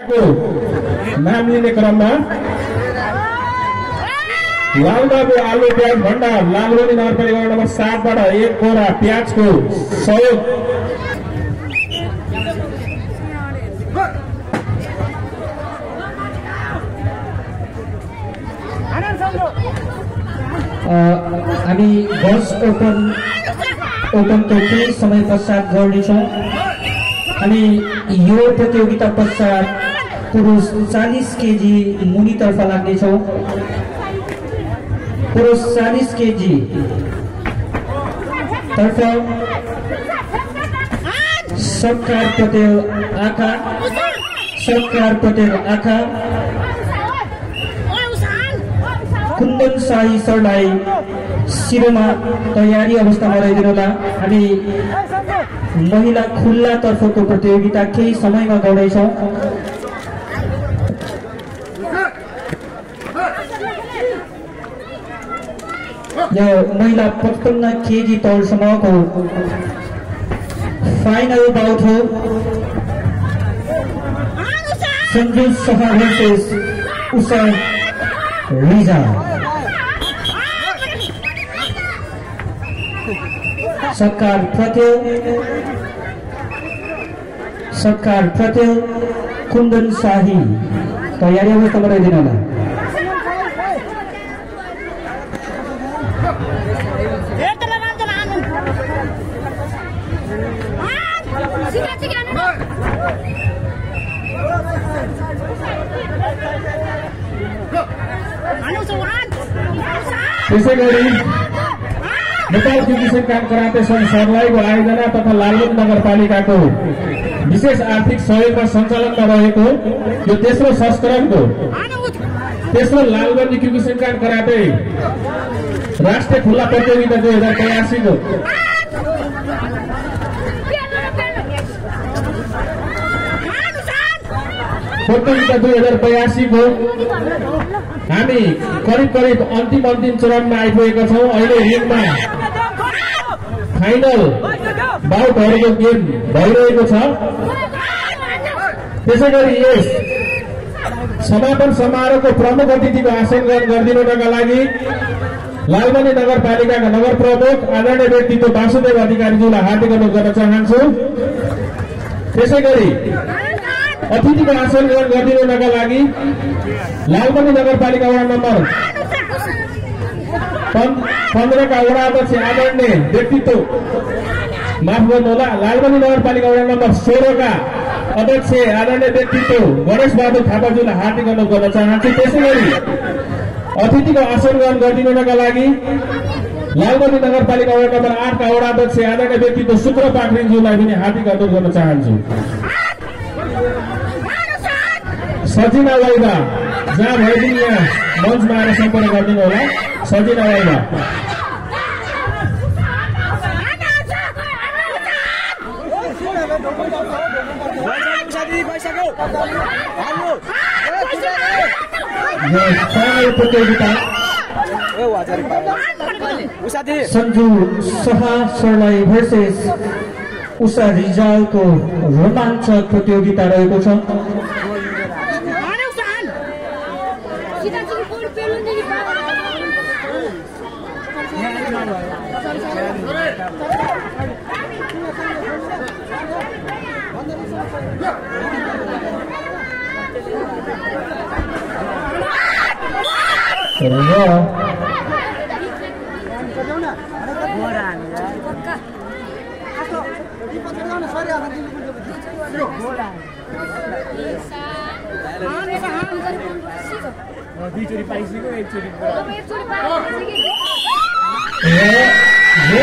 नाम लिने क्रममा लालबाबु आलु प्याज भण्डार लालबनी नगरपालिका नम्बर 7 बाट 1 बोरा प्याजको सहयोग हामी बस ओपनको केही समय पश्चात गर्नेछौँ। अनि यो प्रतियोगिता पश्चात पुरुष 40 केजी मुनितर्फ लाग्नेछौँ। पुरुष 40 केजी तर्फ सरकार पटेल आँखा कुन्दन शाही सरलाई शिरमा तयारी अवस्थामा रहिदिनुहोला। हामी महिला खुल्ला तर्फको प्रतियोगिता केही समयमा गर्नेछौँ। यो महिला 55 केजी तौलसम्मको फाइनल बाउट हो। सञ्जु सहा भर्सेस उषा रिजा। सरकार प्रत्यय कुन्दन शाही तयारी अवस्थामा रहिदिनु होला। त्यसै गरी नेपाल किसान काम कराते संघ सर्लाहीको आयोजना तथा लालबनी नगरपालिकाको विशेष आर्थिक सहयोगमा सञ्चालनमा रहेको यो तेस्रो संस्करणको तेस्रो लालबनी किसान काम कराते राष्ट्रिय खुल्ला प्रतियोगिता 2082 को प्रतियोगिता 2082 को हामी करिब अन्तिम चरणमा आइपुगेका छौँ। अहिले रिङमा फाइनल बाउटहरूको गेम भइरहेको छ। त्यसैगरी यस समापन समारोहको प्रमुख अतिथिको आसन ग्रहण गरिदिनुका लागि लालबनी नगरपालिकाका नगर प्रमुख आदरणीय व्यक्तित्व वासुदेव अधिकारीज्यूलाई हार्दिक अनुरोध गर्न चाहन्छु। त्यसैगरी अतिथिको आसन ग्रहण गरिदिनुका लागि लालबनी नगरपालिका वडा नम्बर 15 का वडा अध्यक्ष आदरणीय व्यक्तित्व माफ गर्नुहोला लालबनी नगरपालिका वडा नम्बर 16 का अध्यक्ष आदरणीय व्यक्तित्व गणेश बहादुर थापाज्यूलाई हार्दिक अनुरोध गर्न चाहन्छु। त्यसैगरी अतिथिको आसन ग्रहण गरिदिनुका लागि लालबनी नगरपालिका वडा नम्बर 8 का वडा अध्यक्ष आदरणीय व्यक्तित्व शुक्र पाखरिनज्यूलाई पनि हार्दिक अनुरोध गर्न चाहन्छु। सजिना वाइबा जहाँ भए पनि यहाँ मञ्चमा आएर सम्पर्क गरिदिनु होला। सजिना वाइबा प्रतियोगिता सञ्जु सहा सरलाई भर्सेस उषा रिजालको रोमाञ्चक प्रतियोगिता रहेको छ। ये